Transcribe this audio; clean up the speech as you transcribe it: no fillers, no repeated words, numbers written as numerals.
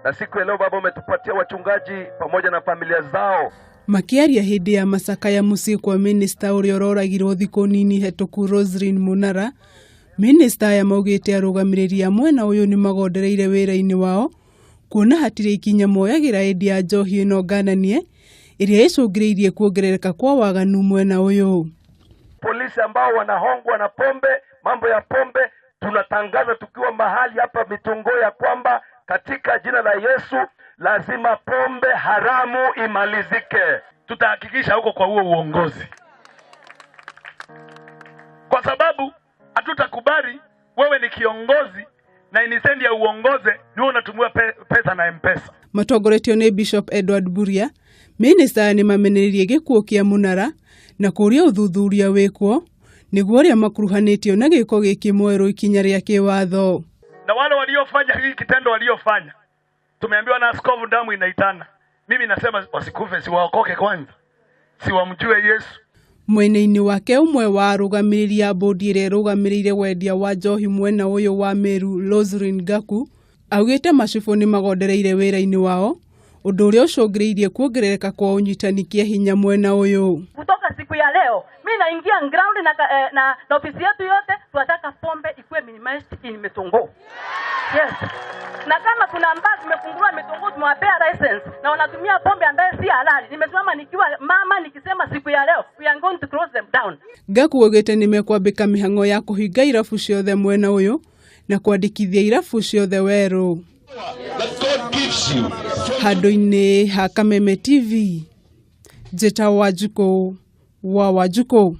Na siku ya leo Baba, umetupatia wachungaji pamoja na familia zao. Makĩaria hĩndĩ ya macakaya mũciĩ kwa minista ũrĩa ũroragirwo thikũ nini hetũku, Roselyn Munara, minista aya maugĩte arũgamĩrĩri a mwena ũyũ nĩ magondereire wĩra-inĩ wao kuona hatirĩ ikinya moyagĩra endia a njohi ĩno ngananie ĩrĩa ĩcũngĩrĩirie kuongerereka kwa waganu mwena ũyũ. Polisi ambao wanahongwa na pombe, mambo ya pombe, tunatangaza tukiwa mahali hapa Mitungo ya kwamba katika jina la Yesu lazima pombe haramu imalizike. Tutahakikisha huko kwa huo uongozi, kwa sababu hatutakubali wewe ni kiongozi na instead ya uongoze ni wewe unatumia pesa na M-Pesa. Matongoretio nĩ Bishop Edward Buria, minista nĩ mamenereirie gĩkuũ kĩa Munara na kũũria ũthuthuria wĩkwo nĩguo arĩa makuruhanĩtio na gĩko gĩkĩ moerwo ikinya rĩa kĩwatho. Na wale waliofanya hii kitendo waliofanya, tumeambiwa na askofu damu inaitana. Mimi nasema wasikufe, si waokoke kwanza, si wamjue Yesu. Mwena-inĩ wake, ũmwe wa arũgamĩrĩri a bũndi ĩrĩa ĩrũgamĩrĩire wendia wa njohi mwena ũyũ wa Meru, Roselyn Ngaku, augĩte macibũ nĩ magondereire wĩra-inĩ wao, ũndũ ũrĩa ũcũngĩrĩirie kuongerereka kwa ũnyitani kĩa hinya mwena ũyũ. Kutoka siku ya leo mi naingia ground na ofisi yetu yote, tunataka pombe ikuwe minimized in Mitungo. Yes. Na kama kuna ambao zimefunguliwa Mitungo, tumewapea license na wanatumia pombe ambayo si halali. Nimesimama nikiwa mama nikisema siku ya leo we are going to close them down. Ngaku augĩte nĩ mekwambĩka mĩhang'o ya kũhinga irabu ciothe mwena ũyũ na kwandĩkithia irabu ciothe werũ. Handũ-inĩ ha Kameme TV, njĩtagwo Wanjikũ wa Wanjikũ.